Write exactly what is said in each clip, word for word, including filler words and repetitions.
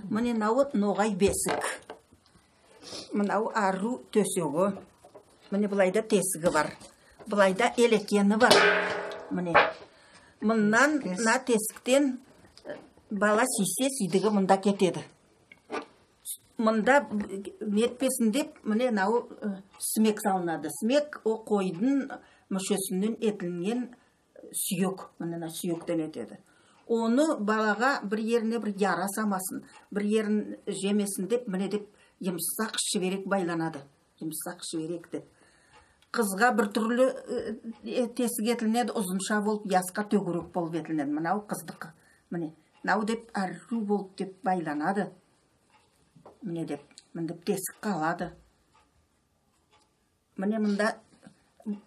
Мине, мынав ногай бесик. Мынав ару тоьсеги. Мине, былайда тесиги бар. Былайда элекени бар. Мине. Муннан, мына тесиктен, э, бала суьйсе, суьйдиги мунда кетеди. Мунда нетпесин деп, мине, мынав, э, симек салынады. Симек ол койдынъ муьшесиннен этилген суьек, мине, мына суьектен этеди. Оны балага бир ерине бир яра салмасын, бир ерин жемесин деп, мине деп юмсак шиберек байланады. Юмсак шиберек деп. Кызга бир туьрли, э, э, тесик этилинеди, узынша болып, яска тоьгерек болып этилинеди. Мынав кыздыкы. Мине, мынав деп ару болып деп байланады. Мине деп, мине деп тесик калады. Мине мунда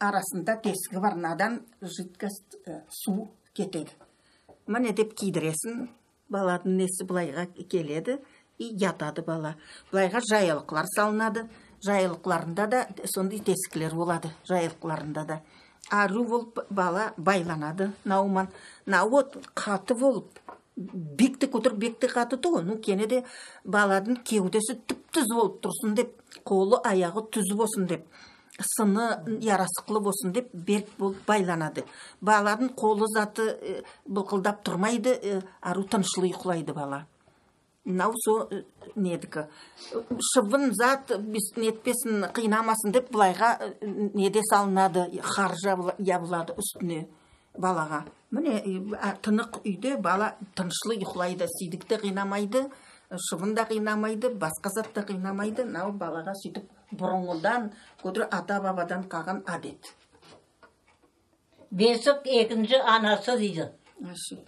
арасында тесиги бар, мынадан жидкость, э, сув кетеди. Мине деп кийдиресинъ, баладынъ неси былайга келеди, и ятады бала. Былайга жаялыклар салынады. Жаялыкларында да сондай тесиклер болады, жаялыкларында да. Ару болып бала байланады мынав ман. Мынав вот каты болып, бек те коьтер, бек те каты тувыл. Ну, кене де баладынъ кевдеси туьп-туьз болып турсын деп, колы, аягы туьз болсын деп, сыны ярасыклы болсын деп, берк болып байланады. Баладынъ колы, заты, э, былкылдап турмайды, э, ару тынышлы уйклайды бала. Мынав со, э, недики. Шыбын зат, бис-, нетпесин, кыйнамасын деп, былайга, э, неде салынады, хар жабыла-, ябылады уьстине балага. Мине, э, а, тынык уьйде бала тынышлы уйклайды, суьйдик те кыйнамайды, шыбын да кыйнамайды, баска зат та кыйнамайды. Мынав балага суьйтип бурынгыдан коьтерип ата-бабадан калган аьдет. Бесик экинши анасы дейди. Аьше.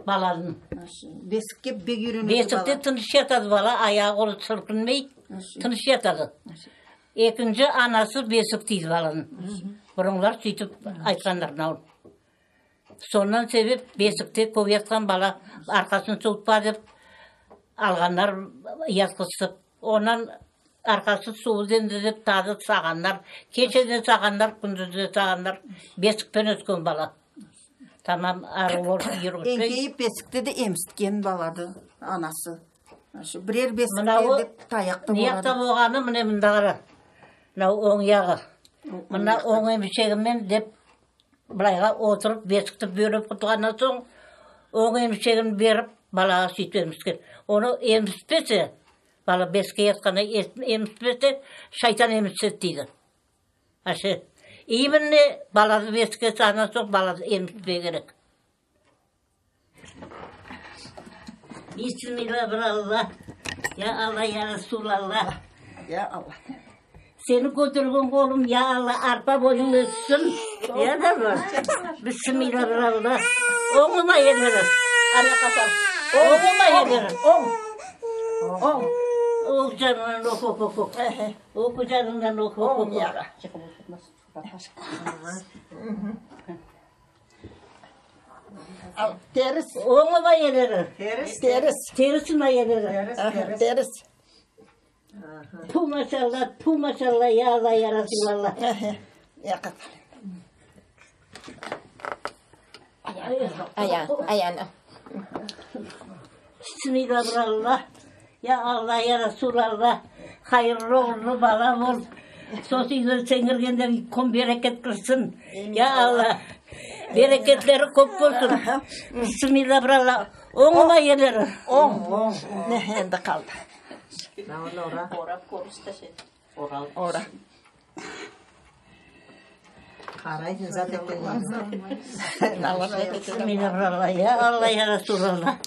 Баладынъ. Аьше. Бесикке бек уьйренеди. Бесикте бала тыныш ятады бала, аягы-колы силкинмей, аьше, тыныш ятады. Аьше. Экинши анасы бесик дейди баладынъ. Мгм. Бурынлар суьйтип айтканлар мынав. Соннан себеп бесикте коьп яткан бала аркасын сувытпа деп алганлар яткызып. Оннан аркасы сувыл энди деп тагы саганлар. Кеше де саганлар, куьндиз де саганлар. Бесик пен оьскен бала. Тамам ару болып юргиспей. Энъкейип бесикте де эмисткен балады анасы. Аьше, бирер бесикте деп таякта болады. Мынав не якта болганы, мине мунда кара. Мынав онъ ягы. Мына онъ эмишеги мен деп былайга олтырып, бесикти боьлип кутылганнан сонъ, онъ эмишегин берип, балага суьйтип эмискен. Оны эмиспесе, бала бесикке ятканда эс-, эмиспесе, шайтан эмиседи дейди. Аьше, именно балады бесикке салганнан сонъ балады эмиспеге керек. Бисмилла, бир Алла. Я Алла, я Расулалла. Я Алла. Сени коьтерген колым, я Алла, арпа бойынъ оьссин. Я да бар. Бисмилла, бир Алла. Онъ ма, ерлери? Ана касар. Онъ ма, ерлери? Онъ. Онъ. Онъ. Онъ яныннан, онъ, онъ, онъ, онъ. Эхе. Онъ яныннан, онъ, онъ, онъ, онъ. Онъ ягы. Ал, терис. Онъ ма, ерлери? Терис. Терис. Терис ма, ерлери? Терис, аха, терис. Терис. Аха. Ту машалла, ту машалла, я Алла, я Расулалла. Аха. Я кат. Ая, ая, ая. Бисмилла, бир Алла. Я Алла, я Расулалла, хайырлы угырлы бала бол. Сосы уьйге синъиргенлер уьйкен берекет кирсин. Я Алла, берекетлери коьп болсын. Бисмилла, бир Алла. Онъ ма, ерлери? Онъ, онъ. Не, энди калды. Мынавын ора. Орап коьрсетши. Ора. Ора. Карайтын зат экен. Мына Алла, я Алла, я Расулалла.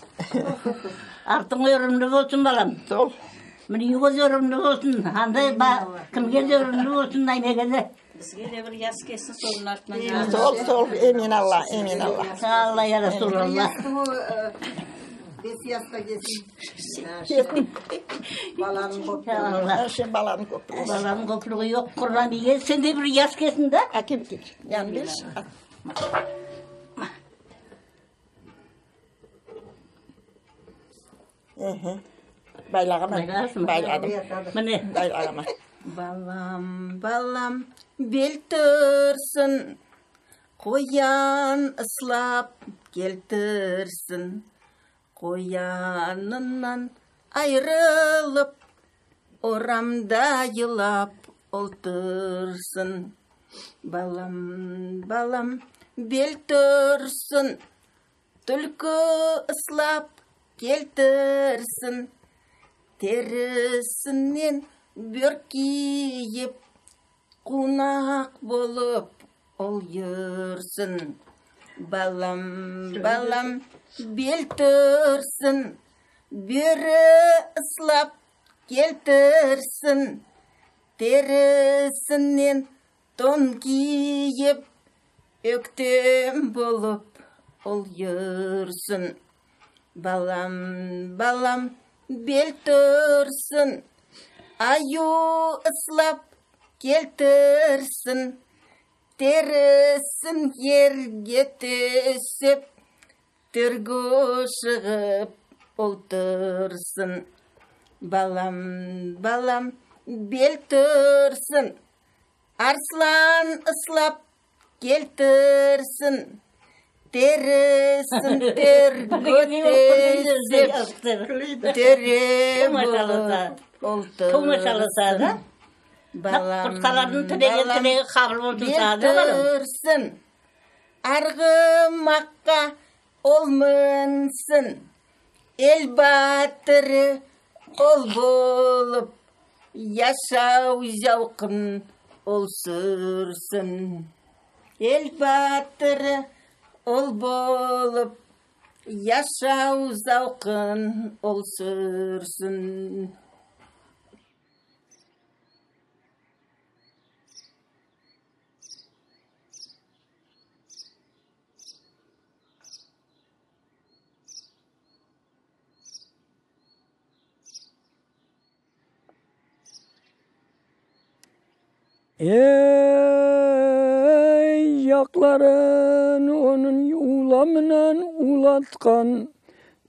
Артынъ оьримли болсын, балам. Сол. Мине, уьйинъ де оьримли болсын. Андай ба-, кимге де оьримли болсын, наймеге де. Бизге де бир яс келсин, сонынъ артыннан. Сол, сол, эмин Алла, эмин Алла. Алла, я Расулалла. Бир яс тувыл, э, бес яска келсин. Баланынъ коьп. Я Алла. Аьше, баланынъ коьп. Баланынъ коьплиги йок, Курбан бийге, сен де бир яс келсин да. Аькел, кел. Янын берши. Эхе. Байлаганман. Байладынъ ба? Байладым. Мине. Байлаганман. Балам, балам, бел турсын, коян ыслап келтирсин. Кояныннан айырылып, орамда йылап олтырсын. Балам, балам, бел турсын, туьлки ыслап келтирсин. Терисиннен боьрк кийип, кувнак болып ол юрсин. Балам, балам, бел турсын, боьри ыслап келтирсин. Терисиннен тон кийип, оьктем болып ол юрсин. Балам, балам, бел турсын, аюв ыслап келтирсин. Терисин ерге тоьсеп, тоьрге шыгып олтырсын. Балам, балам, бел турсын, арслан ыслап келтирсин. Терисин тоьрге тоьсеп, тоьре болып олтырсын. Балам, балам, бел турсын, аргымакка ол минсин. Эл баьтири ол болып, яшав завкын ол суьрсин. Эл баьтири ол болып, яшав завкын ол суьрсин. Эй, якларын онынъ увла ман увлаткан,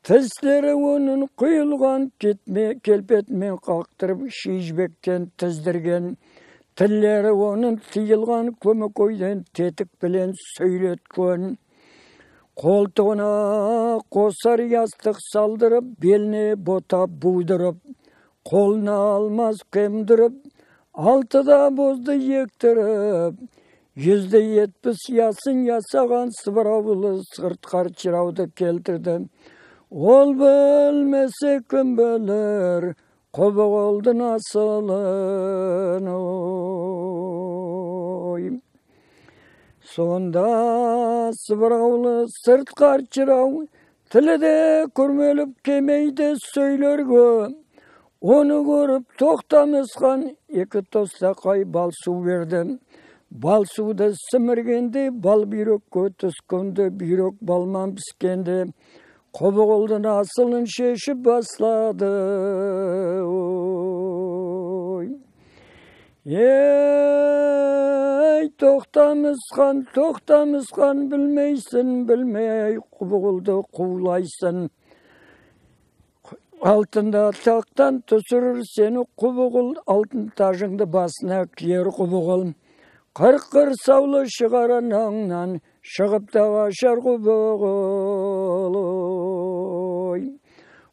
тислери онынъ куйылган, кетме, келпети мен кактырып, шешпектен тиздирген. Тиллери онынъ тыйылган, коьмекейден тетик пилен соьйлеткен. Колтыгына косар ястык салдырып, белине бота бувдырып, колына алмас кемдирип, алты да бозды эктирип, юз де етпис ясын ясаган Сыбыравлы Сырткар Чыравды келтирди. Ол билмесе, ким билир Кобы Колдынъ асылын, ой. Сонда Сыбыравлы Сырткар Чырав тили де куьрмелип кемейди соьйлерге. Оны коьрип Токтамыс хан эки тостакай бал сув берди. Бал сувды симиргенде, бал буьйрекке туьскенде, буьйрек бал ман пискенде, Кобы Колдынъ асылын шешип баслады. Ой. Эй, Токтамыс хан, Токтамыс хан, билмейсинъ, билмей Кобы Колды кувлайсынъ. Алтын да тактан туьсирер сени Кобы Кол, алтын тажынъды басына киер Кобы Кол. Кырк кырсавлы шыгарар нанънан, шыгып та кашар Кобы Кол, ой.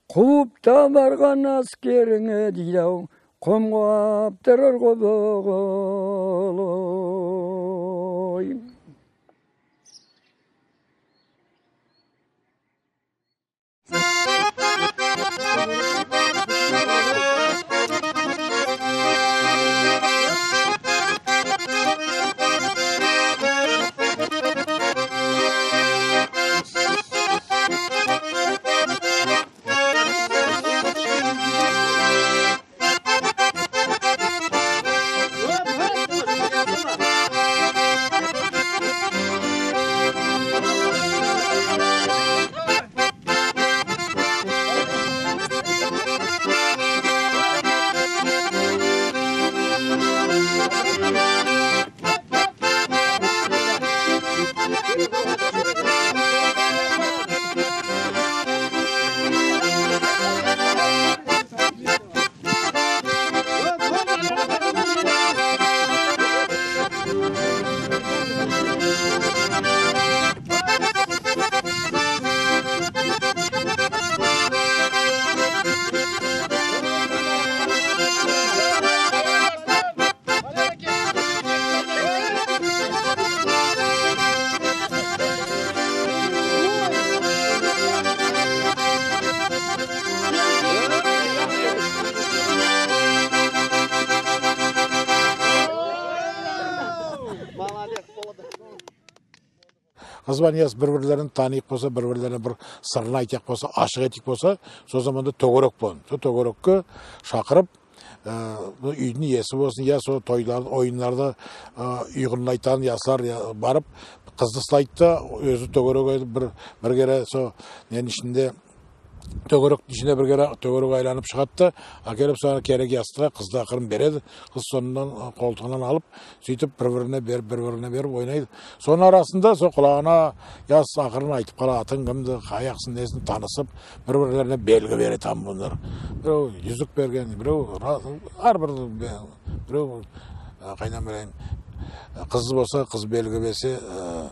Кувып та барган аскеринъе дейди-ав, ком каптырар Кобы Кол, ой. Кыз бан яс бир-бирлерин таныяк болса, бир-бирлерине бир сырын айтаяк болса, ашык этеек болса, сол заманда тоьгерек болган. Сол тоьгерекке шакырып, аь, бу уьйдинъ иеси болсын, я сол тойлар, ойынларда, аь, уйгынлайтаган яслар, я, барып, кызды сыйлайды да, оьзи тоьгерек этип бир, бир кере сол ненинъ ишинде, тоьгеректинъ ишинде бир кере тоьгерек айланып шыгады да, аькелип, сол керек ястыга кызды акырын береди. Кыз соннан, аь, колтыгыннан алып, суьйтип бир-бирине берип, бир-бирине берип ойнайды. Сонынъ арасында сол кулагына яс акырын айтып калады, атынъ кимди, каяктынъ, несин танысып, бир-бирлерине белги беретаган болар. Бирев юзик берген, бирев ра-, аьр бир, бирев, аь, кайдан билейим, кыз болса, кыз белги берсе, аь,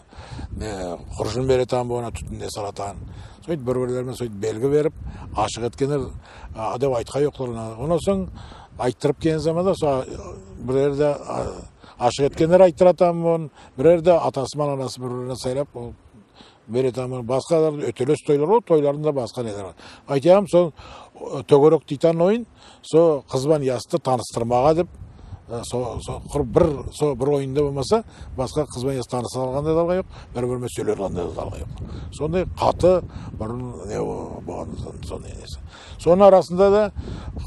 не, куржын беретаган болар, туьтин не салатаган. Суьйтип бир-бирлерине суьйтип белги берип, ашык эткенлер, аь, деп айткан йоклар. Оннан сонъ айттырып келген заманда, сол, аь, бирер де, аь, ашык эткенлер айттыратаган болган, бирер де атасы ман анасы бир-бирине сайлап, ол беретаган болган. Баска да оьтелес тойлар, ол тойларында баска нелер бар. Айтаягым, сол, аь, тоьгерек дейтаган ойын, сол кыз бан ясты таныстырмага деп, аь, со-, со-, кур бир, сол бир ойында болмаса, баска кыз бан яс таныса алганда да алга йок, бир-бири мен соьйлесе алганда да алга йок. Сондай каты бурын не болган, сондай неси. Сонынъ арасында да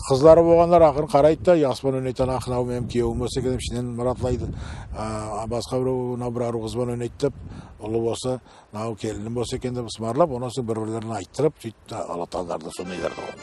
кызлары болганлар акырын карайды да, яс пан ойнайтаган, ах, мынав меним киевим болса экен деп ишиннен мыратлайды. Аь, баска бирев, мынав бир арув кыз бан ойнайды деп, улы болса, мынав келиним болса экен деп ысмарлап, оннан сонъ бир-бирлерине айттырып, суьйтип те алатаганлар да, сондайлар да болган.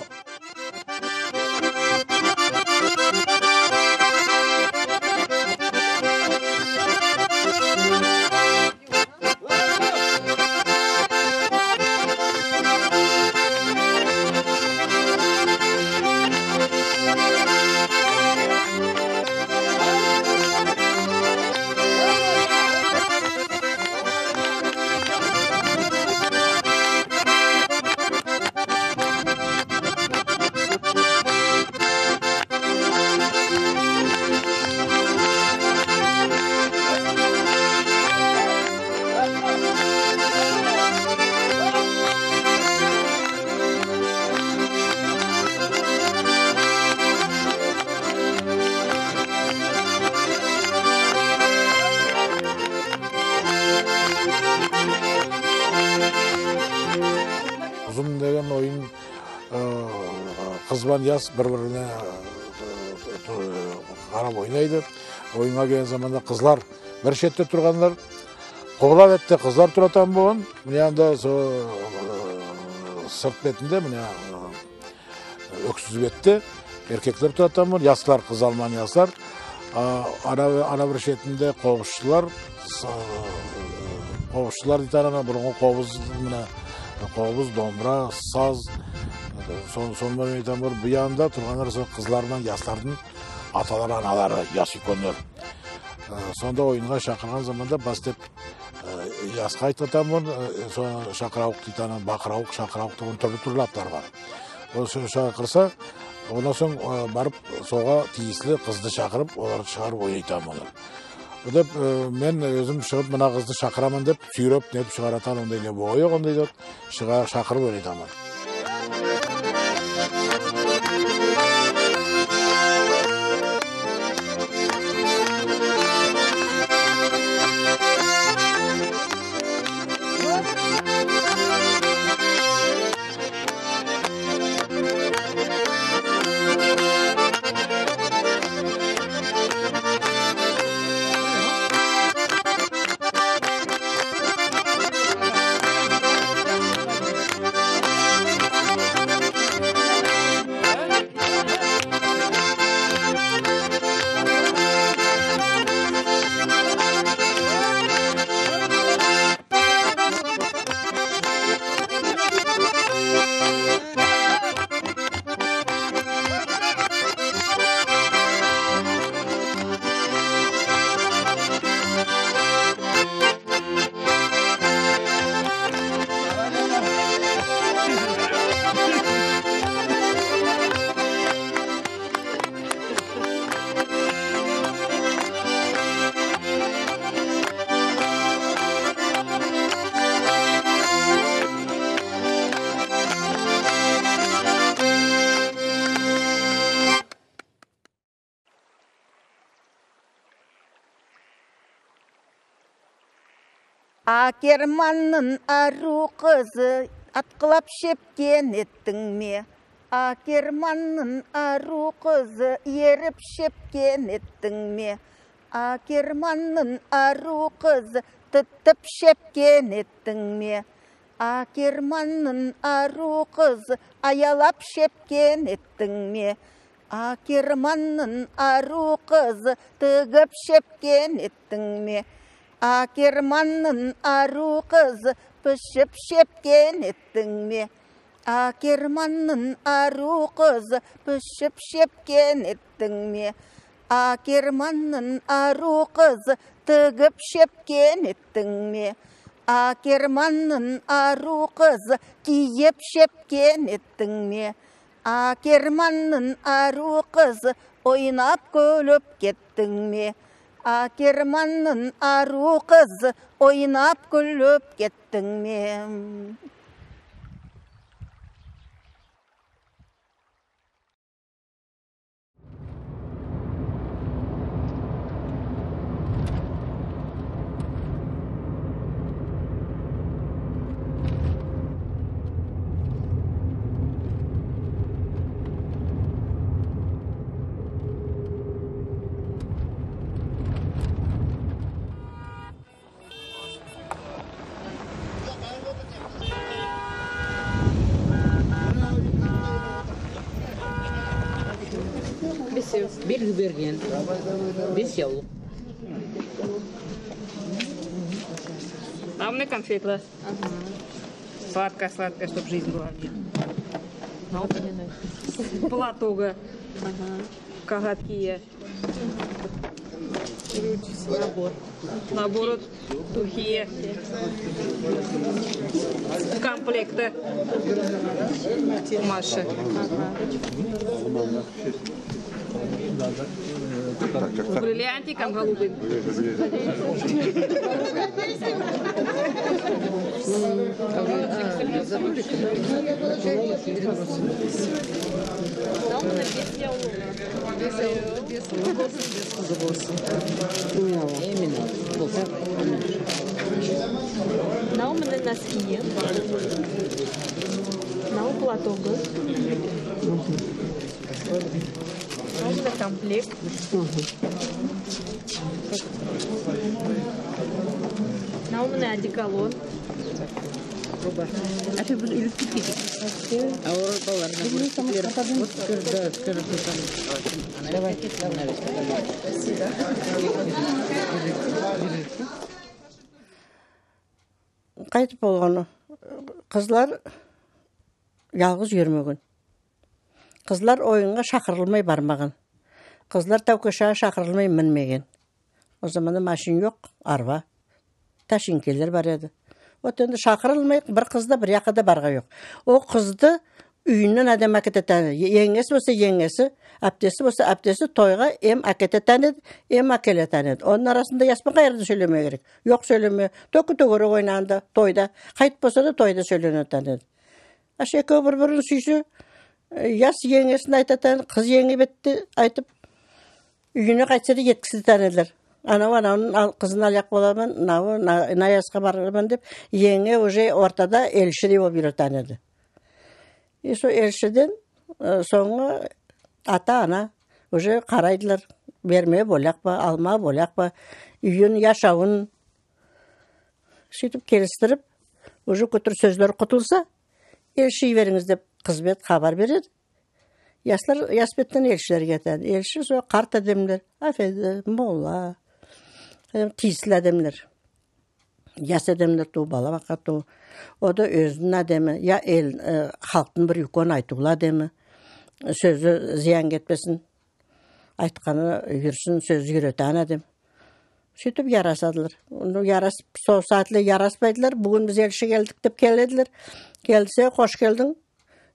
Узым деген ойын, аь, кыз бан яс бир-бирине, аь, карап ойнайды. Ойынга келген заманда кызлар бир шетте турганлар, кобыл аьдетте кызлар туратаган болган. Мине анда сол, аь, сырт бетинде, мине, аь, оьксиз бетте эркеклер туратаган болган, яслар, кыз алман яслар. А, ана, ана бир шетинде кобызшылар, с-, кобызшылар дейтаган, ана бурынгы кобыз, мине, кобыз, домбыра, саз, сон-, соны ман айтаман, бир бу янында турганлар сол кызлар ман яслардынъ аталары, аналары, ясуьйкенлер. Аь, сонда ойынга шакырган заманда бас деп, аь, яска айтатаган болган, аь, соны шакыравык дейтаган, бакыравык, шакыравык деген туьрли-туьрли атлар бар. Ол сол шакырса, оннан сонъ, аь, барып сога тийисли кызды шакырып, оларды шыгарып ойнайтаган болган. Деп, аь, мен оьзим шыгып, мына кызды шакыраман деп, суьйреп, нетип шыгаратаган ондай не болган йок, ондай зат. Шыга-, шакырып ойнайтаган болган. Акерманнынъ арув кызы, аткылап шепкен эттинъме? Акерманнынъ арув кызы, ерип шепкен эттинъме? Акерманнынъ арув кызы, титип шепкен эттинъме? Акерманнынъ арув кызы, аялап шепкен эттинъме? Акерманнынъ арув кызы, тигип шепкен эттинъме? Акерманнынъ арув кызы, пишип шепкен эттинъме? Акерманнынъ арув кызы, пишип шепкен эттинъме? Акерманнынъ арув кызы, тигип шепкен эттинъме? Акерманнынъ арув кызы, кийип шепкен эттинъме? Акерманнынъ арув кызы, ойнап куьлип кеттинъме? Акерманнынъ арув кызы, ойнап куьлип кеттинъме? Бир йиберген, бес явлык. А мына конфетлар. Ага. Сладкая, сладкая, чтоб жизнь была в них. Платога. Ага. Кагат кие. Набор. Набор. Духи. Комплекты. Маша. С бриллиантиком голубым. Именно. Мынав мине носки. Мынав платогы. Мынав мине комплект. Мынав мине одеколон. Кайтип болганы. Кызлар ялгыз юрмеген. Кызлар ойынга шакырылмай бармаган. Кызлар тау-каь шага шакырылмай минмеген. Ол заманда машин йок, арба. Ташинкелер бар эди. Вот энди шакырылмай бир кыз да бир якка да барган йок. Ол кызды уьйиннен аьдем аькететаган эди. Енъеси болса енъеси, аптеси болса аптеси тойга эм аькететаган эди, эм аькелетаган эди. Онынъ арасында яс пан кайры да соьйлемеге керек. Йок соьйлеме, только тоьгерек ойнаганда, тойда. Кайтип болса да тойда соьйленетаган эди. Аьше экеви бир-бирин суьйсе, э, яс енъесин айтатаган, кыз енъе бетти айтып, уьйине кайтса да еткизетаган эдилер. Анав анавынынъ ал-, кызын алаяк боламан, мынавы мына, мына яска бараман деп, енъе уже ортада элшидей болып юретаган эди. И сол элшиден, э, сонъы ата-ана уже карайдылар, бермеге болаяк па, алмага болаяк па, уьйин, яшавын. Суьйтип келистирип, уже коьтир соьзлер кутылса, элши йиберинъиз деп кыз бет хабар береди. Яслар, яс беттен элшилер кетеди. Элши сол карт аьдемлер, афенди, молла, э, тийисли аьдемлер. Яс аьдемлер тувыл, бала баккан тувыл. О да оьзининъ аьдеми, я эл, э, халктынъ бир уьйкен айтувлы аьдеми. Соьзи зыян кетпесин. Айтканы юрсин, соьз юретаган аьдем. Суьйтип ярасадылар. Ну, ярасып, сол саьаьтлер яраспайдылар. Буьгуьн биз элши келдик деп келедилер. Келсе, кош келдинъ.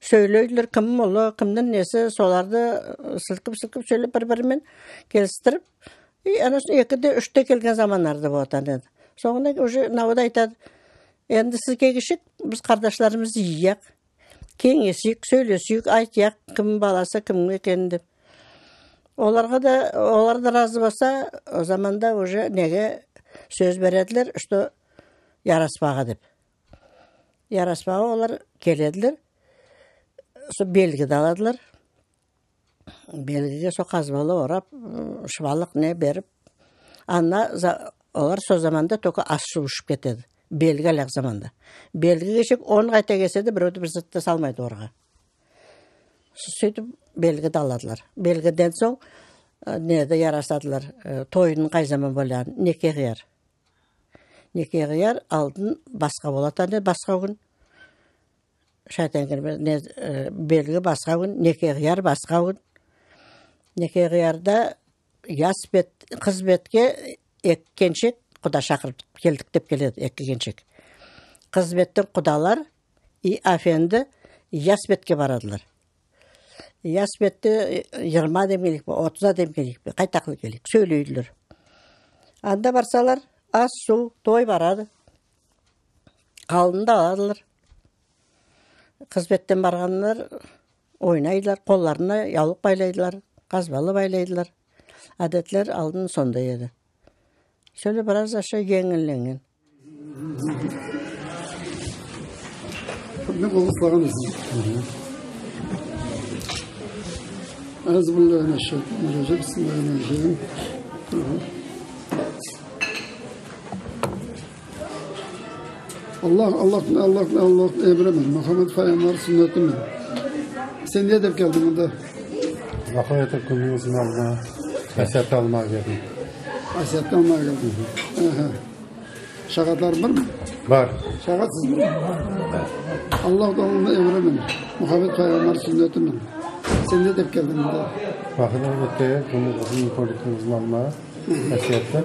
Соьйлейдилер, кимнинъ улы, кимнинъ неси, соларды, э, силкип-силкип соьйлеп бир-бири мен келистирип. И анав соьйтип эки де, уьш те келген заманлары да болатаган эди. Сонъында уже мынав да айтады: «Энди сиз келгенше биз кардашларымызды йыяк. Кенъесейик, соьйлесейик, айтаяк, кимнинъ баласы кимнинъ экенин», — деп. Оларга да, олар да разы болса, о заманда уже неге соьз бередилер, что яраспага деп. Яраспага олар келедилер. Сол белгиди аладылар. Белгиге сол казбалы орап, м, шыбалык не берип, анда за-, олар сол заманда только ас-сув ишип кетеди. Белги алаяк заманда. Белгиге шейин он кайта келсе де, бирев де бир зат та салмайды орга. Суьйтип белгиди аладылар. Белгиден сонъ, э, неди, ярасадылар. Э, тойдынъ кай заман болаягын, неке кыяр. Неке кыяр алдын баска болады, ана баска куьн. Шайтан кирмес, не, э, белги баска куьн, неке кыяр баска куьн. Неке кыярда яс бет, кыз бетке эки келиншек куда шакырып келдик деп келеди, эки келиншек. Кыз беттен кудалар и аьфенди яс бетке барадылар. Яс бетте, э, йырма аьдем келейик пе, отыз аьдем келейик пе, кайдакай келейик, соьйлейдилер. Анда барсалар, ас-сув, той барады. Калынды аладылар. Кыз беттен барганлар ойнайдылар, колларына явлык байлайдылар, казбалы байлайдылар. Аьдетлер алдын сондай эди. Соьйле бираз аьше енъилленген. Аллах, Аллахтынъ, Аллахтынъ, Аллахтынъ эмири мен, Мухаммед пайгамбардынъ суьннети мен. Сен не деп келдинъ мунда? Вахлет этип, куьнинъ узын алма, асият алма келдим. Асият алма келдим. Аха. Шагатларынъ барма? Бар. Шагатсыз ба? Аллах Тааланынъ эмири мен, Мухаммед пайгамбардынъ суьннети мен. Сен не деп келдинъ мунда? Вахлет этип, куьнинъ узын, толиктинъ узын алма, асиятты,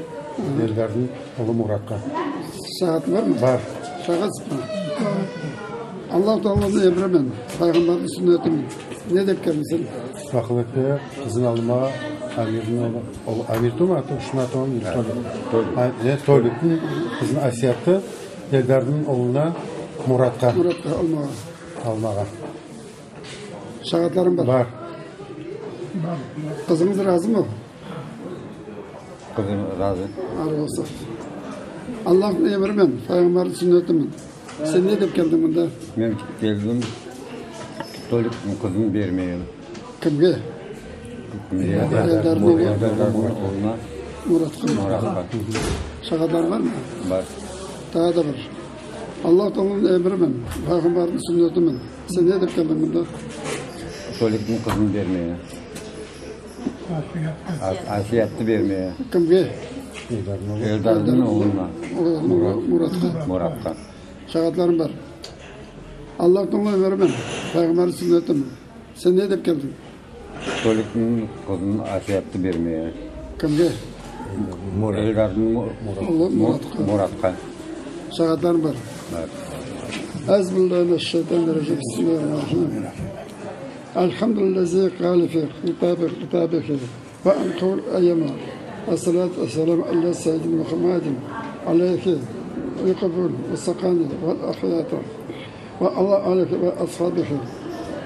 элдердинъ улы муратка. Шагатынъ барма? Бар. Шагатсыз ба? Аллах Тааланынъ эмири мен, пайгамбардынъ суьннети мен. Не деп келдинъ сен? Вахлет этип, узын алма, амирдинъ улы, улы, амир тувыл ма, аты, шын аты онынъ, толик. Толик. А, не, толиктинъ узын, асиятты, элдердинъ улына, муратка. Муратка, алмага. Алмага. Шагатларынъ бар? Бар. Кызынъыз разы ма? Кызым разы. Аьр болсын. Аллахтынъ эмири мен, пайгамбардынъ суьннети мен. Сен не деп келдинъ мунда? Мен келдим, толиктинъ кызын бермеге. Кимге? Кимге? Элдердинъ улы. Элдердинъ улына. Муратка. Муратка. Шагатларынъ барма? Бар. Тагы да бар. Аллах Тааланынъ эмири мен, пайгамбардынъ суьннети мен. Сен не деп келдинъ мунда? Толиктинъ кызын бермеге. Ас-, асиятты бермеге. Кимге? Элдердинъ улына. Улы муратка. Муратка. Шагатларынъ бар? Аллах Тааланынъ эмири мен, пайгамбардынъ суьннети мен. Сен не деп келдинъ? Толиктинъ кызын асиятты бермеге. Кимге? Мурат. Элдердинъ му-, улы му-, муратка. Муратка. Шагатларынъ бар? Бар. أعوذ بالله من الشيطان الرجيم. بسم الله الرحمن الرحيم. الحمد لله الذي قال في كتابه، كتابه وأنكر أيما. الصلاة والسلام على سيدنا محمد عليه القبول والسكن والأخيات وعلى آله وأصحابه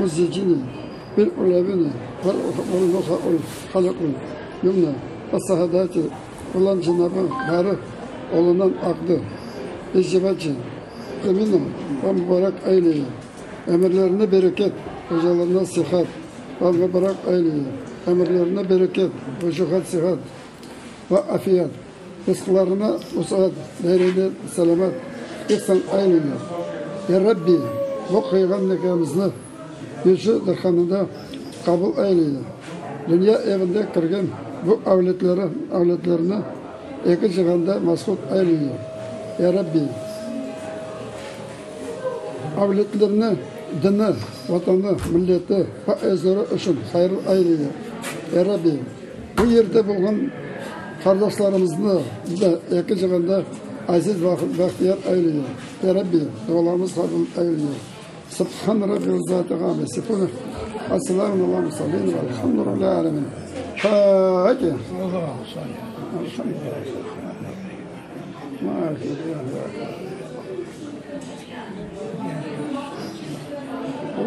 مزجين بالعلوين والنصر الخلق يمنى السعادات. Улан женабы баьри улыннан акты. Издиваджи. Эмин ва мубарак айлайы. Оьмирлерине берекет, ходжаларына сыхат ва мубарак айлайы. Оьмирлерине берекет, ходжаларына сыхат ва афият. Рызкыларына усаат, даьрине саламат, ихсан айлайы. Я Рабби, бу кыйган некамызны юзинъ дарханында кабыл айлайы. Дуныя эвинде кирген бу аьвлетлери, аьвлетлерине эки джиганда масхут айлайы. Я Рабби, аьвлетлерине дини, ватаны, миллети ва оьзлери уьшин хайырлы айлайы. Я Рабби, бу ерде болган кардашларымызны да эки джиганда азиз, бах-, бахтияр айлайы. Я Рабби, дуаларымыз кабыл айлайы. سبحان ربك رب العزة عما يصفون. وسلام على المرسلين والحمد لله رب العالمين. فاتحة. اللهم صل على محمد.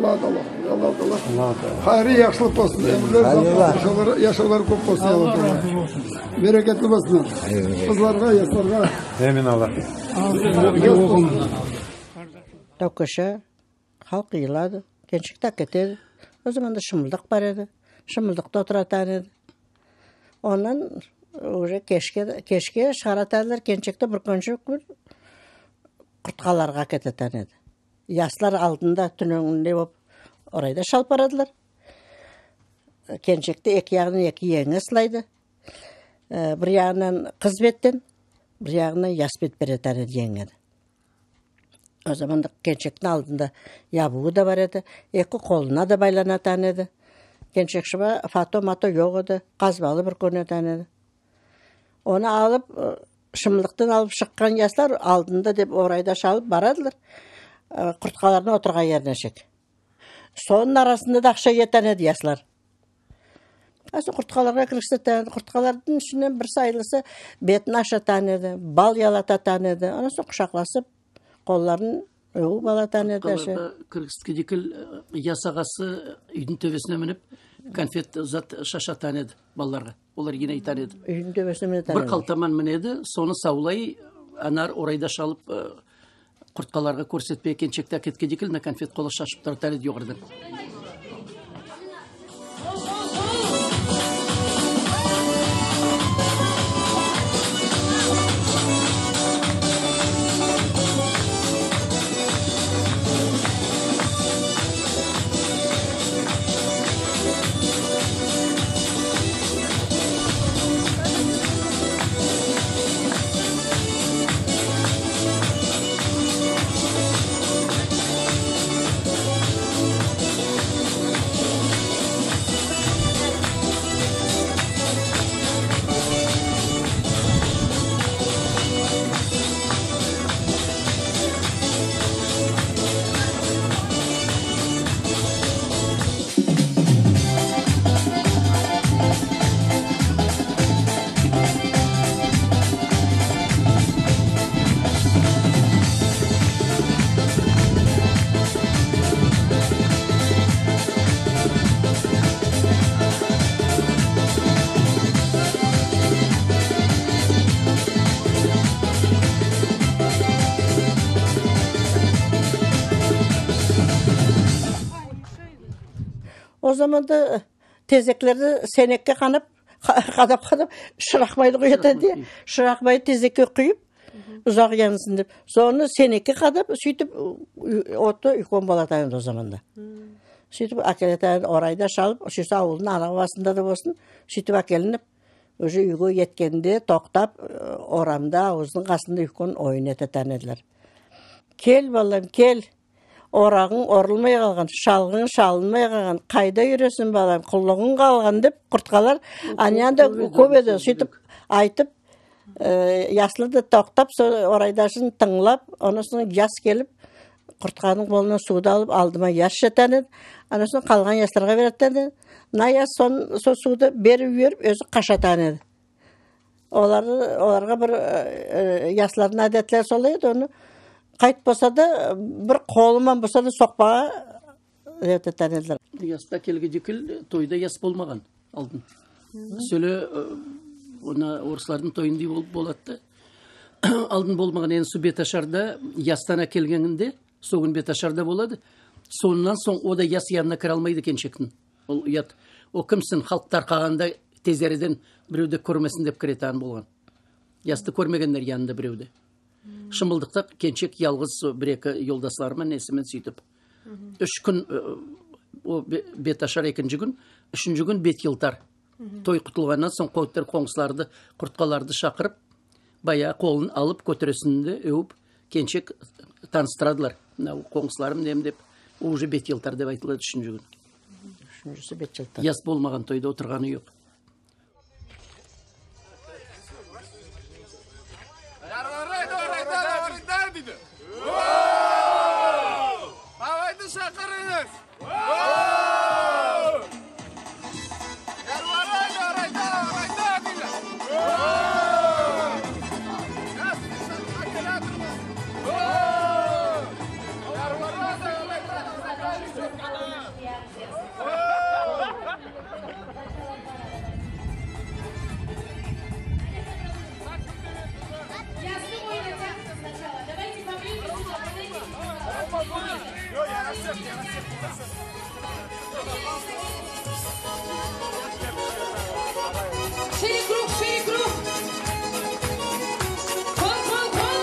Алла Таала. Алла Таала. Хайырлы, яхшылык болсын. Оьмирлер узак болсын. Яшавлар, яшавлар коьп болсын, Алла Таала. Берекетли болсын. Кызларга, ясларга. Амин, Алла. Таукеше халк йыйылады. Келиншекти аькетеди. О заманда шымылдык бар эди. Шымылдыкта олтыратаган эди. Оннан уже кешке, кешке шыгаратаган эдилер келиншекти, буьркеншек куьн курткаларга аькететаган эди. Яслар алдында туьнегуьнде болып орайда шалып барадылар. Келиншекти эки ягыннан эки енъе сылайды. Э, бир ягыннан кыз беттен, бир ягыннан яс бет беретаган эди енъеге. О заманда келиншектинъ алдында ябувы да бар эди. Эки колына да байланатаган эди. Келиншек шыба фото-мото йок эди. Казбалы буьркенетаган эди. Оны алып, э, шымылдыктан алып шыккан яслар алдында деп орайда шалып барадылар. Э, курткалардынъ олтырган ерине шек. Сонынъ арасында да акша йыятаган эди яслар. Аьше курткаларга киргизетаган эди. Курткалардынъ ишиннен бир сайлысы бетин ашатаган эди, бал ялататаган эди. Оннан сонъ кушакласып, колларын оьвип алатаган эди аьше. Курткаларга киргизгенде киль, э, яс агасы уьйдинъ тоьбесине минип, конфет зат шашатаган эди балаларга. Олар йыйнайтаган эди. Уьйдинъ тоьбесине минетаган эди. Бир калтаман минеди, соны савлай, анар орайда шалып, э, курткаларга коьрсетпеге, келиншекти аькеткенде киль, мына конфет колы шашып туратаган эди йогарыдан. О заманда тезеклерди сенекке канап, ка-, кадап-кадап, шырак майды куятаган эди. Шырак майды тезекке куйып, узак янсын деп. Соны сенекке кадап, суьйтип, у-, оты уьйкен болатаган эди о заманда. Суьйтип аькелетаган эди, орайда шалып, суьйсе авылдынъ анав басында да болсын, суьйтип аькелинип, уже уьйге еткенде токтап, э, орамда, авыздынъ касында уьйкен ойын этетаган эдилер. Кел, балам, кел. Орагынъ орылмай калган, шалгынъ шалынмай калган, кайда юресинъ, балам, куллыгынъ калган деп курткалар ана янда коьп эди, суьйтип айтып, э, яслар да токтап, сол орайдашын тынълап, оннан сонъ яс келип, курткадынъ колыннан сувды алып, алдыма яс ишетаган эди. Оннан сонъ калган ясларга беретаган эди. Мына яс сон-, сол сувды берип йиберип, оьзи кашатаган эди. Олар, оларга бир, э, э, яслардынъ аьдетлери солай эди, оны кайтип болса да, бир колы ман болса да сокпага этетаган эдилер. Ясты аькелгенде киль, тойда яс болмаган алдын. Соьле, э, она орыслардынъ тойындай болып болады да. Алдын болмаган, энди сол беташарда ястан аькелгенинде, сол куьн беташарда болады. Соннан сонъ о да яс янына кире алмайды келиншектинъ. Ол уят. О кимсинъ, халк таркаганда тезереден бирев де коьрмесин деп киретаган болган. Ясты коьрмегенлер янында бирев де. Шымылдыкта келиншек ялгыз, со бир-эки йолдаслары ман, неси мен суьйтип. Уьш куьн, э, о бе-, бет ашар экинши куьн, уьшинши куьн бет йылтар. Той кутылганнан сонъ коьтер конъсыларды, курткаларды шакырып, баягы колын алып, коьтересин де оьвип, келиншек таныстырадылар. Мынав конъсыларым, нем деп, уже бет йылтар деп айтылады уьшинши куьн. Уьшиншиси бет йылтар. Яс болмаган тойда олтырганы йок. Давайте шакырынъыз! Шире круг, шире круг. Кол, кол, кол.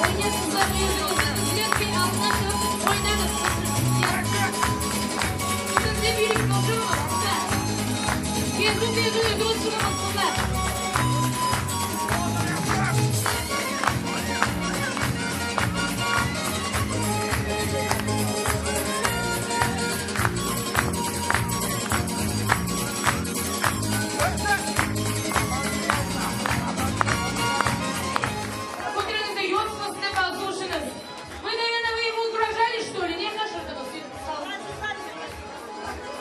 Oynuyorsunuz, oynuyorsunuz. Biletke altına çıkıp oynanız. Siz de büyük yolcu olun. Gezin, gezin, dostum olsunlar. Вы, наверное, вы его угрожали, что ли? Не, хорошо, что вы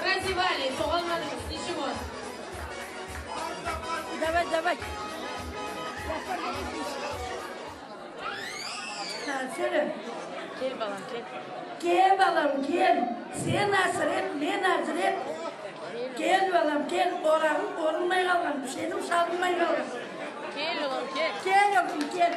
раздевали, то волновались, ничего. Давай, давай. Ха, соьйле. Кел, балам, кел. Кел, балам, кел. Сен асырет, мен асырет. Кел, балам, кел. Орагынъ орылмай калган, пишегинъ шалынмай калган. Кел, улым, кел. Кел, улым, кел.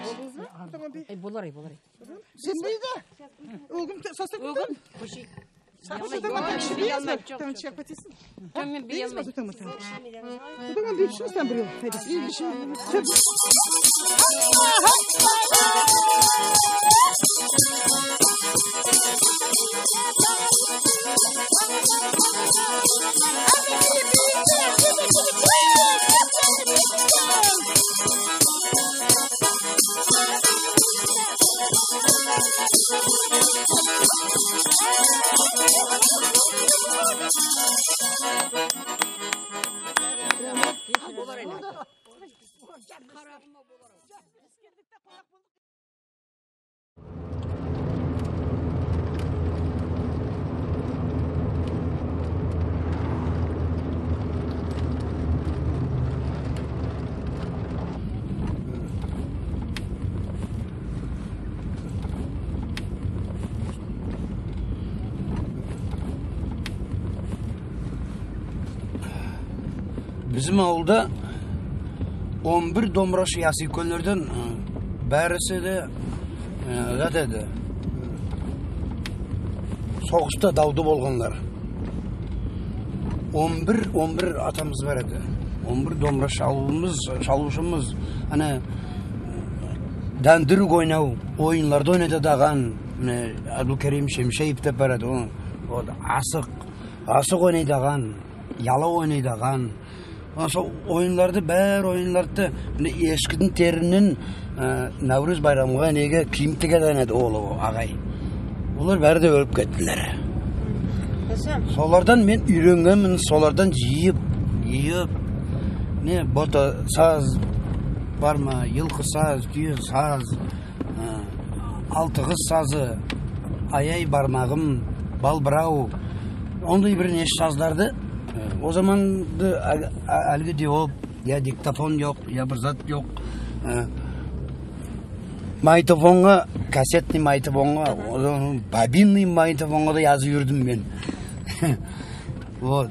Болдыңыз ба? Ай, болар, ай, болар. Сен не де? Өгім, состав. Өгім, көшейік. Сен бия алмай, жок, жок. Там чек потесин. Там мен бия алмай. Там, там. Там бия алмай. Там бия алмай. Бизим авылда он бир домбыраш ясуьйкенлерден, ы, баьриси де, ы, зат эди. Согыста, давда болганлар. Он бир, он бир атамыз бар эди. Он бир домбыра шалувымыз, шалувшымыз. Ана, ы, дандырык ойнав, ойынларда ойнайтаган, мине, Абдулкерим Шемшеев деп бар эди. Ол, ол асык, асык ойнайтаган, ялав ойнайтаган. Онсо ойынларды, бар ойынларды, мине, эшкидинъ терининнен, аь, Навруз байрамга неге кийим тигетаган эди ол агай. Олар баьри де оьлип кеттилер. Солардан мен уьйренгенмен, солардан йыйып, йыйып. Не, бота саз бар ма, йылкы саз, туье саз, аь, алты кыз сазы, ай-ай бармагым, балбырав. Ондай бир неше сазларды, аь, о заманда аь-, аь-, аьлиги де ол, я диктофон йок, я бир зат йок. Аь, магнитофонга, кассетный магнитофонга, одан бобинный магнитофонга да язып юрдим мен. Вот.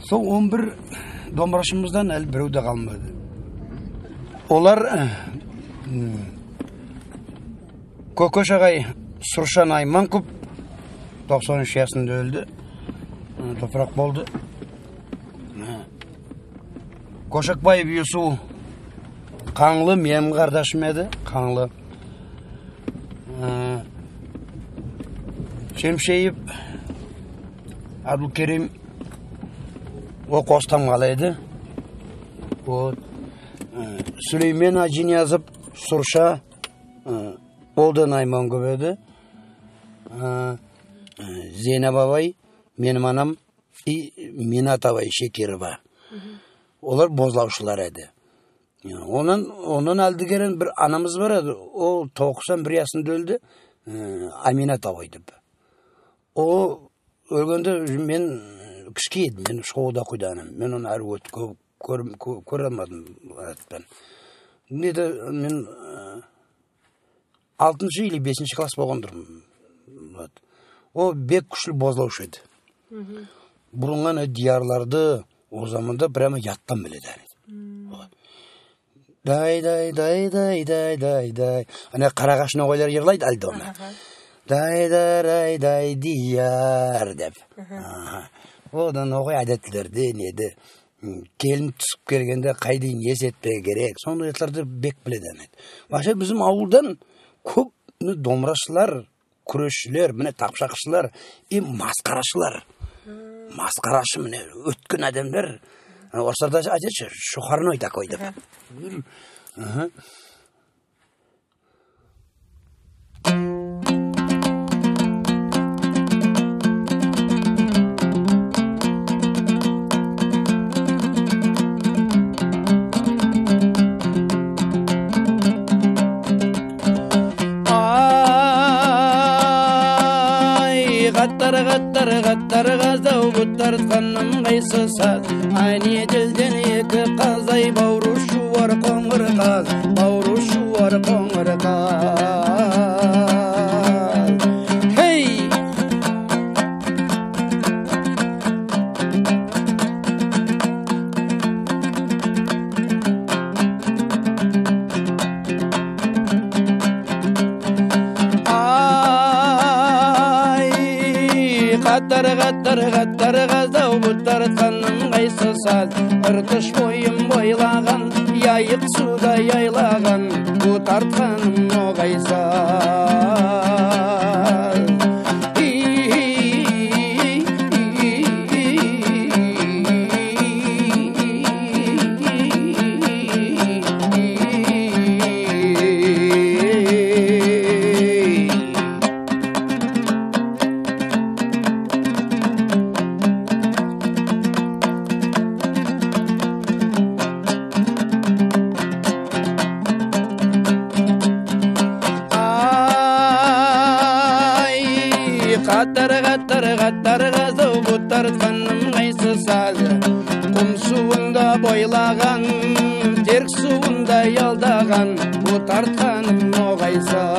Сол он бир домбырашымыздан аьли бирев де калмады. Олар, аь, м, Коькош агай, Сурша Найманкуп, токсан уьш ясында оьлди. Аь, топырак болды. Аь, Кошекбаев Юсуп, Канълы, меним кардашым эди, Канълы. Аь, Шемшеев Абдулкерим, ол Костан кала эди. Вот. Аь, Сулеймен Аджиниязов, Сурша, аь, ол да Найманкуп эди. Аь, Зейнеп абай, меним анам, и Минат абай Шекирова. Олар бозлавшылар эди. Оннан, оннан аьли дегерен бир анамыз бар эди. Ол токсан бир ясында оьлди. Аь, Аминат абай деп. Ол оьлгенде мен кишкей эдим, мен школада окыйды анам. Мен оны аьри оьтип коьп, коьр-, коьр-, коьре алмадым. Неде мен, аь, алтыншы или бесинши класс болган турман. Вот. Ол бек куьшли бозлавшы эди. Бурынгы ана диярларды о заманда прямо яттан биледи. Вот. Дай, дай, дай, дай, дай, дай, дай. Ана Карагаш ногайлар йырлайды аьли де оны. Дай, дай, дай, дай, дияр деп. Аха. Одан ногай аьдетлерди, неди. М, келин туьсип келгенде кайдай не зат этпеге керек, сондай затларды бек биледи ана. Вообще бизим авылдан коьп, мине, домбырашылар, куьресшилер, мине, тапшакшылар, и маскарашылар. Маскарашы, мине, оьткен аьдемлер. Ана орысларда айтады ше, шухарной такой деп. Аха. Ай, каттар, каттар, каттар, казав буттар, саным кайсы саз? Ай, не тилден эки каз, ай, бавыры шувар коьмир каз, бавыры шувар коьмир каз. Хей! Каттар, каттар, каттар, казав бу тартканым кайсы саз? Ыртыш бойын бойлаган, яйык сувдай айлаган, бу тартканым ногай саз. Ай, каттар, каттар, каттар, казав бу тартканым кайсы саз? Кум сувында бойлаган, терк сувында ялдаган, бу тартканым ногай саз.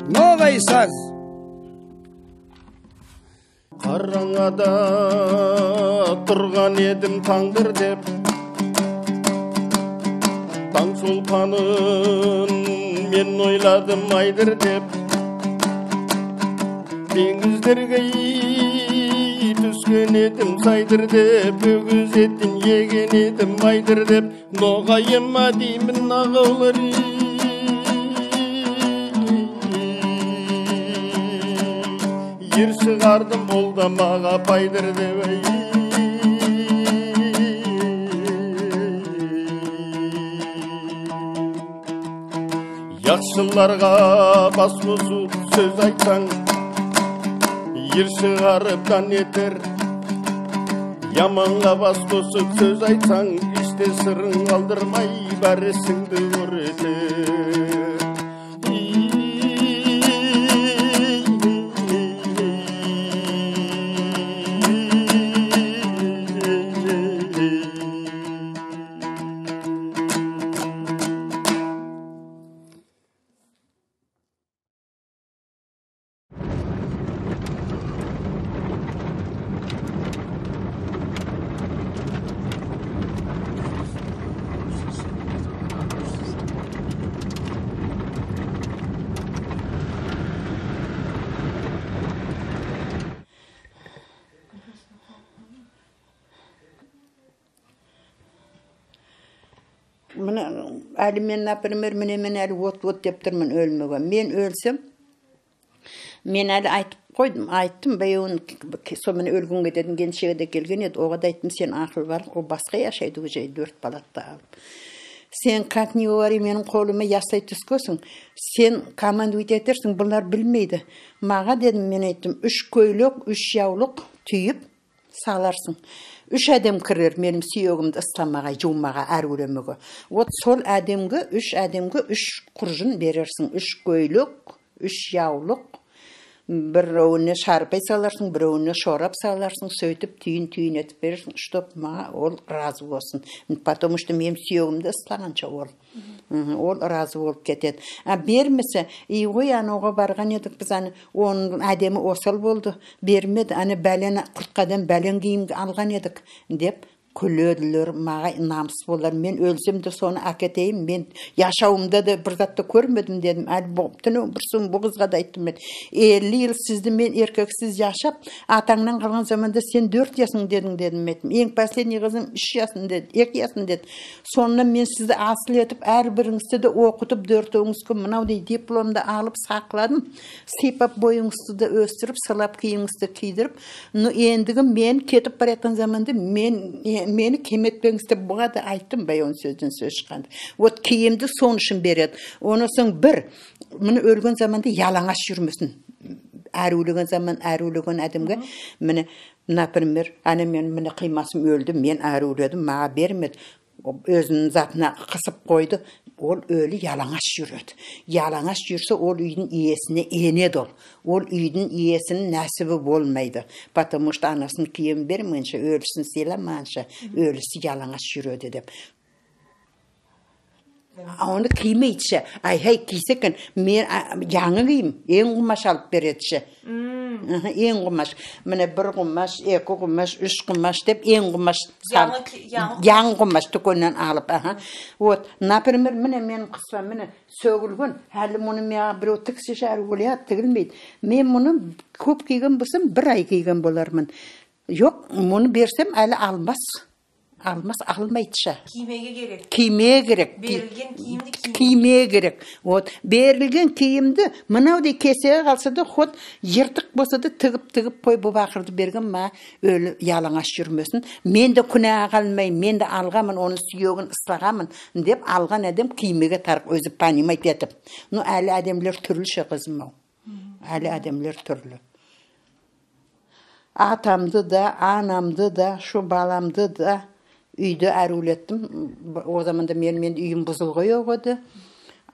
Ногай саз. Каранъада турган эдим танъдыр деп, танъ шолпанын мен ойладым айдыр деп. Тенъизлерге туьскен эдим сайдыр деп, оьгиз этин еген эдим айдыр деп. Ногайыма деймен, агавлар, ер шыгардым, ол да мага пайдыр деп, ай. Яхшыларга бас косып соьз айтсанъ, ер шыгарып дан этер. Яманга бас косып соьз айтсанъ, иште сырын калдырмай, баьри исинъди коьр этер. Мине, аьли мен, например, мине мен аьли вот-вот деп турман оьлмеге. Мен оьлсем, мен аьли айтып койдым, айттым, баевин, сол мине оьлгенге дедим, келиншеги де келген эди, ога да айттым, сен акылы бар, ол баска яшайды уже, доьрт балады да алып. Сен как не говори, меним колыма ястай туьскенсинъ, сен командовать этерсинъ, булар билмейди. Мага дедим, мен айттым, уьш коьйлек, уьш явлык туьйип, саларсынъ. Уьш аьдем кирер меним суьегимди ысламага, ювмага, аьруьвлемеге. Вот сол аьдемге, уьш аьдемге уьш куржын берерсинъ. Уьш коьйлек, уьш явлык, биревине шарпай саларсынъ, биревине шорап саларсынъ, суьйтип туьйин-туьйин этип берерсинъ, чтоб мага ол разы болсын. Потому что меним суьегимди ыслаганша ол. Мгм, ол разы болып кетеди. А бермесе, ий, ой, ана ога барган эдик биз, ана онынъ аьдеми осал болды, бермеди, ана баьлен курткадан баьлен кийим алган эдик, деп куьледилер, мага намыс болар. Мен оьлсем де соны аькетейим, мен яшавымда да бир зат та коьрмедим, дедим. Аьли бу, туьнегуьн бир сом бу кызга да айттым мен. Элли йыл сизди мен эркексиз яшап, атанънан калган заманда сен доьрт ясынъ эдинъ, дедим, айттым. Энъ последний кызым уьш ясында эди, эки ясында эди. Соннан мен сизди асыл этип, аьр биринъизди де окытып, доьртевинъизге мунавдай дипломды алып сакладым. Сыйпап бойынъызды да оьстирип, сыйлап кийиминъизди кийдирип, ну, эндиги мен кетип бараятаган заманда мен, э, мени кем этпенъиз деп буга да айттым, баевин соьзден соьз шыкканда. Вот кийимди сонынъ уьшин береди. Оннан сонъ бир, мине оьлген заманда яланъаш юрмесин. Аьруьвлеген заман, аьруьвлеген аьдемге, мине, например, ана мен, мине кыймасым оьлди, мен аьруьвледим, мага бермеди. Оьзининъ затына кысып койды. Ол оьли яланъаш юреди. Яланъаш юрсе, ол уьйдинъ иесине энеди ол. Ол уьйдинъ иесининъ наьсиби болмайды. Потому что анасынынъ кийимин бермегенше, оьлисин сыйламаганша, оьлиси яланъаш юреди деп. А оны киймейди ше. Ай-хай, кийсе экен, мен, а, янъы кийим, энъ кумаш алып береди ше. Аха, энъ кумаш. Мине, бир кумаш, эки кумаш, уьш кумаш деп, энъ кумаш салып, янъы ки-, янъы янъы кумаш туькеннен алып, аха. Вот, например, мине, меним кыспам, мине, соьгилген, аьли муны мага бирев тиксе ше, аьруьв болаяк, тигилмейди. Мен муны коьп кийген болсам, бир ай кийген боларман. Йок, муны берсем, аьли алмас. Алмас, алмайды ша. Киймеге керек. Киймеге керек. Берилген кийимди киймеге керек. Киймеге керек. Вот, берилген кийимди, мынавдай кесеги калса да, ход йыртык болса да, тигип, тигип кой, бу пакырды берген мага, оьли яланъаш юрмесин. Мен де куьнага калмайман, мен де алганман, онынъ суьегин ыслаганман деп, алган аьдем киймеге тарык, оьзи понимать этип. Ну, аьли аьдемлер туьрли ше, кызым-ав. Аьли аьдемлер туьрли. Атамды да, анамды да, шу баламды да уьйде аьруьвлеттим. О заманда мен, меним уьйим бузылган йок эди.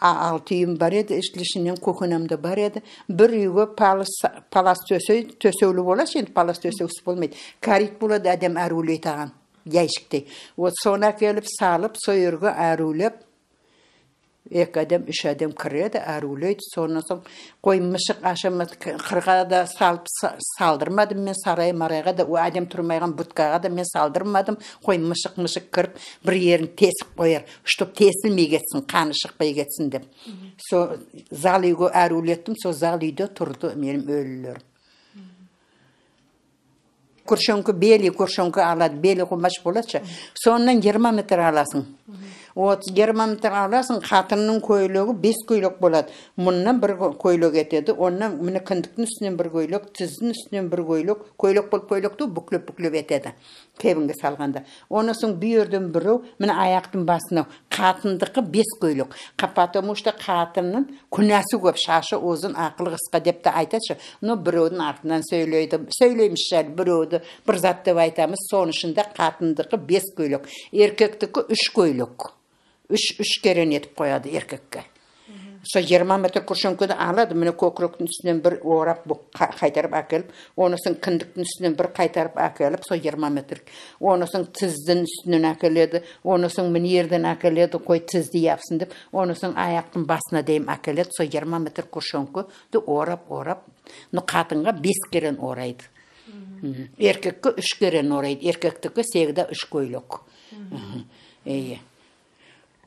А, алты уьйим бар эди, иш-, ишиннен кухням да бар эди. Бир уьйге палас, палас тоьсей-, тоьсевли боласынъ энди, палас тоьсевсиз болмайды. Корит болады, аьдем аьруьвлейтаган, ящиктей. Вот, соны аькелип салып, со ерге аьруьвлеп, эки аьдем, уьш аьдем киреди, аьруьвлейди. Соннан сонъ, кой, мышык ашама, к-, кырга да салып са-, салдырмадым мен, сарай-марайга да, о аьдем турмайган будкага да мен салдырмадым. Кой, мышык, мышык кирип, бир ерин тесип кояр, чтоб тесилмей кетсин, каны шыкпай кетсин деп. Со зал уьйге аьруьвлеттим, со зал уьйде турды меним оьлилерим. Куршонка, белый куршонка алады, белый кумаш болады ша. Соннан йырма метр аласынъ. Вот, йырма метр аласынъ, катыннынъ коьйлеги бес коьйлек болады. Муннан бир ко-, коьйлек этеди, оннан, мине, киндиктинъ уьстиннен бир коьйлек, тиздинъ уьстиннен бир коьйлек, коьйлек болып, коьйлек тувып, буьклеп, буьклеп этеди. Кебинге салганда. Оннан сонъ бу ерден бирев, мине, аяктынъ басына, катындыкы бес коьйлек. Ка-, потому что катыннынъ куьнаси коьп, шашы узын, акылы кыска деп те айтады ша. Но биревдинъ артыннан соьйлейди, соьйлеймиз ше, биревди бир зат деп айтамыз, сонынъ ишинде катындыкы бес коьйлек, эркектики уьш коьйлек. Уьш, уьш керен этип кояды эркекке. Со йырма метр куршонкады алады, мине, коькиректинъ уьстиннен бир орап, бу ка-, кайтарып аькелип, оннан сонъ киндиктинъ уьстиннен бир кайтарып аькелип, со йырма метр. Оннан сонъ тиздинъ уьстиннен аькеледи, оннан сонъ мине ерден аькеледи, кой, тизди япсын деп, оннан сонъ аяктынъ басына дейим аькеледи, со йырма метр куршонкады орап, орап, ну, катынга бес керен орайды. Эркекке уьш керен орайды, эркектики всегда уьш коьйлек. Ие.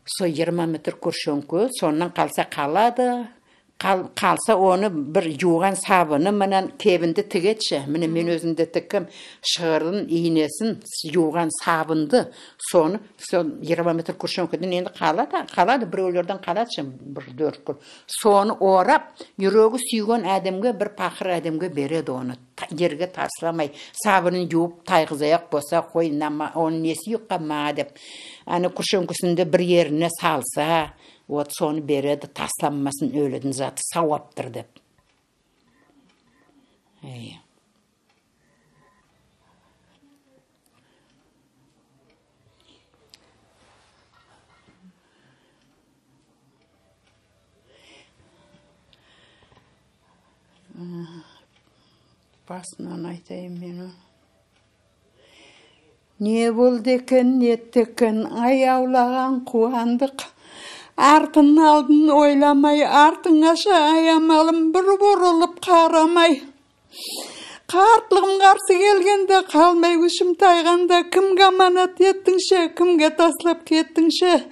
Со йырма метр куршонка, соннан калса калады. Кал-, калса, оны бир ювган сабыны ман кебинди тигеди ше. Мине, мен оьзим де тиккем. Шыгырын, инесин, ювган сабынды. Соны, сол йырма метр куршонкадан энди калады, калады, биревлерден калады ше, бир доьрт кур. Соны орап, юреги суьйген аьдемге, бир пакыр аьдемге береди оны. Та-, ерге тасламай, сабынын ювып тайгызаяк болса, кой, нама, онынъ неси юкка мага деп. Ана куршонкасынынъ да бир ерине салса, вот, соны береди, тасланмасын, оьлидинъ заты, саваптыр деп. Эй. Басыннан айтайым мен оны. Не болды экен, нетти экен, аявлаган кувандык. Артын-алдын ойламай, артынъа ша аямалым, бир бурылып карамай. Картлыгым карсы келгенде, калмай куьшим тайганда, кимге аманат эттинъ ше, кимге таслап кеттинъ ше?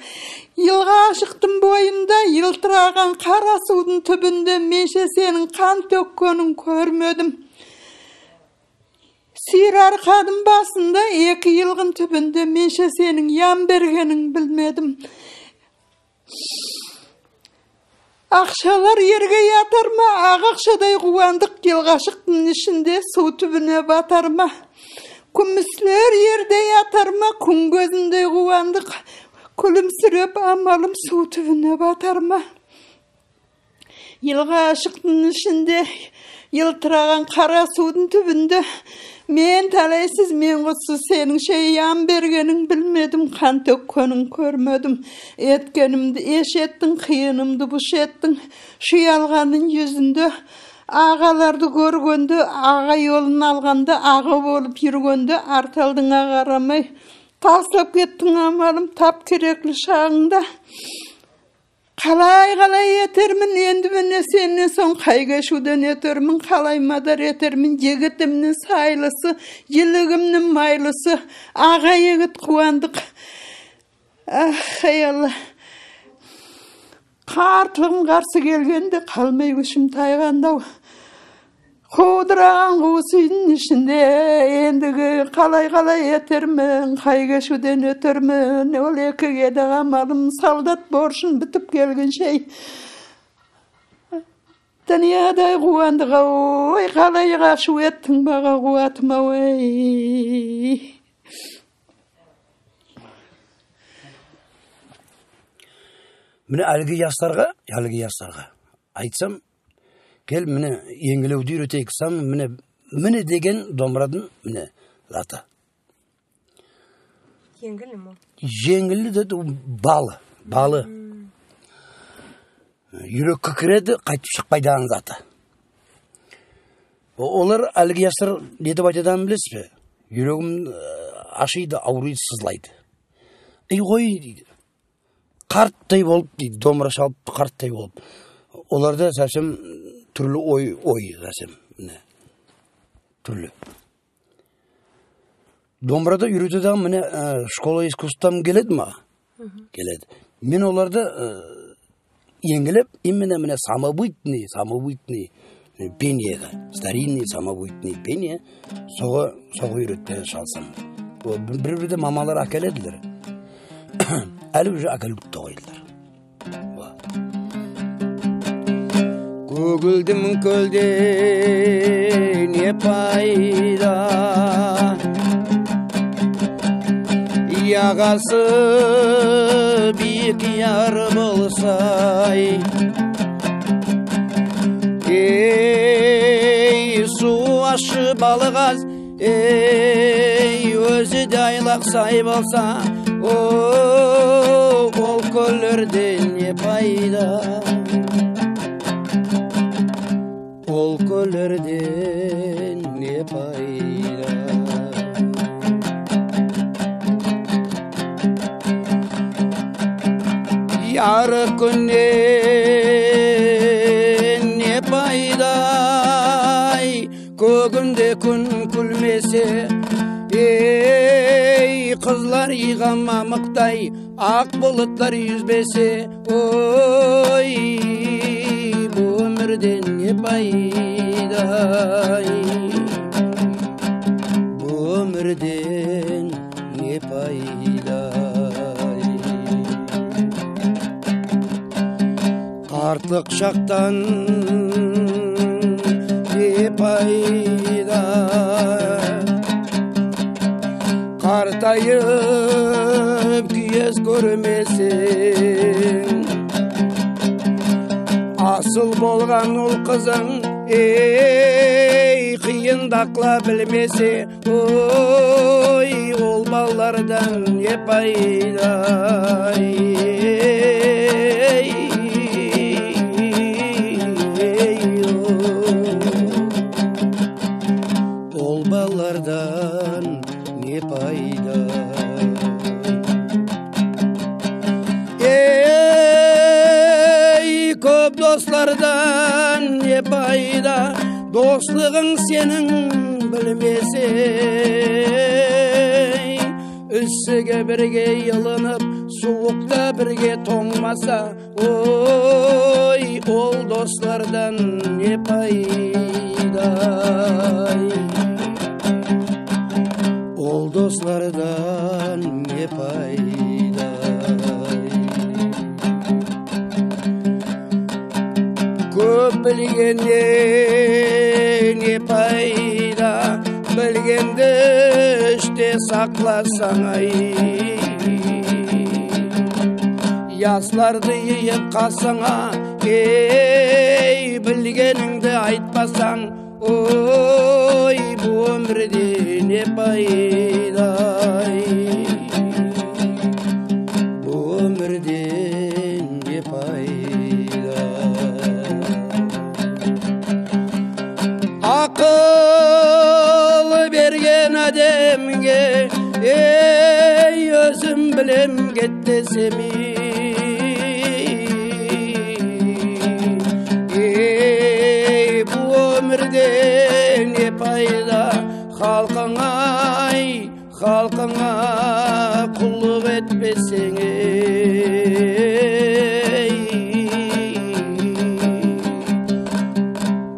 Йылга ашыктым бойымда, йылтыраган кара сувдынъ туьбинде мен ше сенинъ кан тоьккенинъ коьрмедим. Суьйир аркадынъ басында эки йылгынъ туьбинде мен ше сенинъ ян бергенинъ билмедим. Акшалар ерге ятар ма, ак акшадай кувандык, йылгашыктынъ ишинде сув туьбине батар ма? Куьмислер ерде ятар ма, куьн коьзиндей кувандык, куьлимсиреп амалым сув туьбине батар ма? Йылгашыктынъ ишинде, йылтыраган кара сувдынъ туьбинде Мен талайсыз, мен кутсыз, сенинъше ян бергенинъ билмедим, кан тоьккенинъ коьрмедим. Эткенимди эш эттинъ, кыйынымды буш эттинъ. Шуялганнынъ юзинде агаларды коьргенде, ага йолын алганда, ага болып юргенде, арт-алдынъа карамай, таслап кеттинъ амалым тап керекли шагынъда. Калай, калай этермен энди мине сеннен сонъ, кай кешуьвден оьтермен, калай мадар этермен, йигитимнинъ сайлысы, йилигимнинъ майлысы, ага йигит Кувандык. Ах, ай Алла. Картлыгым карсы келгенде, калмай куьшим тайганда-ав. Кувдыраган кувыс уьйдинъ ишинде, эндиги калай, калай этермен, кай кешуьвден оьтермен, ол эки кедек амалым солдат борышым битип келгенше. Дуныядай Кувандык-ав, ой, калай ашув эттинъ мага, Куватым-ав, ой. Мине, аьлиги ясларга, аьлиги ясларга айтсам, кел, мине, енъилевди уьйретейик десем, мине, мине деген домбырадынъ, мине, заты. Енъили ме? Енъили деди, балы, балы. Юрекке киреди, кайтип шыкпайтаган заты. О-, олар, аьлиги яслар не деп айтатаганын билесиз бе? Юрегим, аь, ашыйды, авырыйды, сызлайды. Эй, кой, дейди. Карттай болып, дейди, домбыра шалып, карттай болып. Оларда совсем туьрли ой, ой совсем, мине, туьрли. Домбырады уьйрететаган, мине, аь, школа искусстводан келеди ма? Келеди. Мен оларды, аь, енъилеп, именно, мине, самобытный, самобытный, аь, пениеге, старинный самобытный пение, сога, сога уьйретпеге шалысаман. Ол бир-, бир-бирде мамалар аькеледилер. Аьли уже аькелуьвди де койдылар. Коьгилдим коьлде не пайда? Ягасы бийик яр болса-ай. Эй, сув ашшы, балык аз, эй, оьзи де айлак-сай болса, о, ол коьллерден не пайда? Ол коьллерден не пайда? Ярык куьннен не пайда-ай? Коьгинде куьн куьлмесе, эй, кызлар йыйган мамыктай, ак булытлар уьзбесе, ой, бу оьмирден не пайда-ай? Бу оьмирден не пайда? Картлык шактан не пайда? Картайып куьез коьрмесенъ, асыл болган ол кызынъ, эй, кыйындаклап билмесе, ой, ол балалардан не пайда? Ол балалардан не пайда? Эй, коьп дослардан не пайда? Дослыгынъ сенинъ билмесе, ай, иссиге бирге йылынып, сувыкта бирге тонъмаса, ой, ол дослардан не пайда? Ол дослардан не пайда? Коьп билгеннен не пайда? Билгенди иште сакласанъ, ай. Ясларды йыйып касынъа, эй, билгенинъди айтпасанъ, ой, Бу оьмирде не пайда? Бу оьмирде не пайда? Акыл берген аьдемге, эй, оьзим билем кет десем. Эй, бу оьмирде не пайда, халкынъа-ай, халкынъа куллык этпесенъ, эй.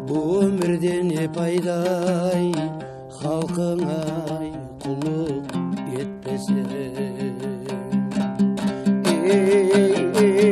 Бу оьмирде не пайда, ай, халкынъа-ай, куллык этпесенъ. Эй, эй, эй.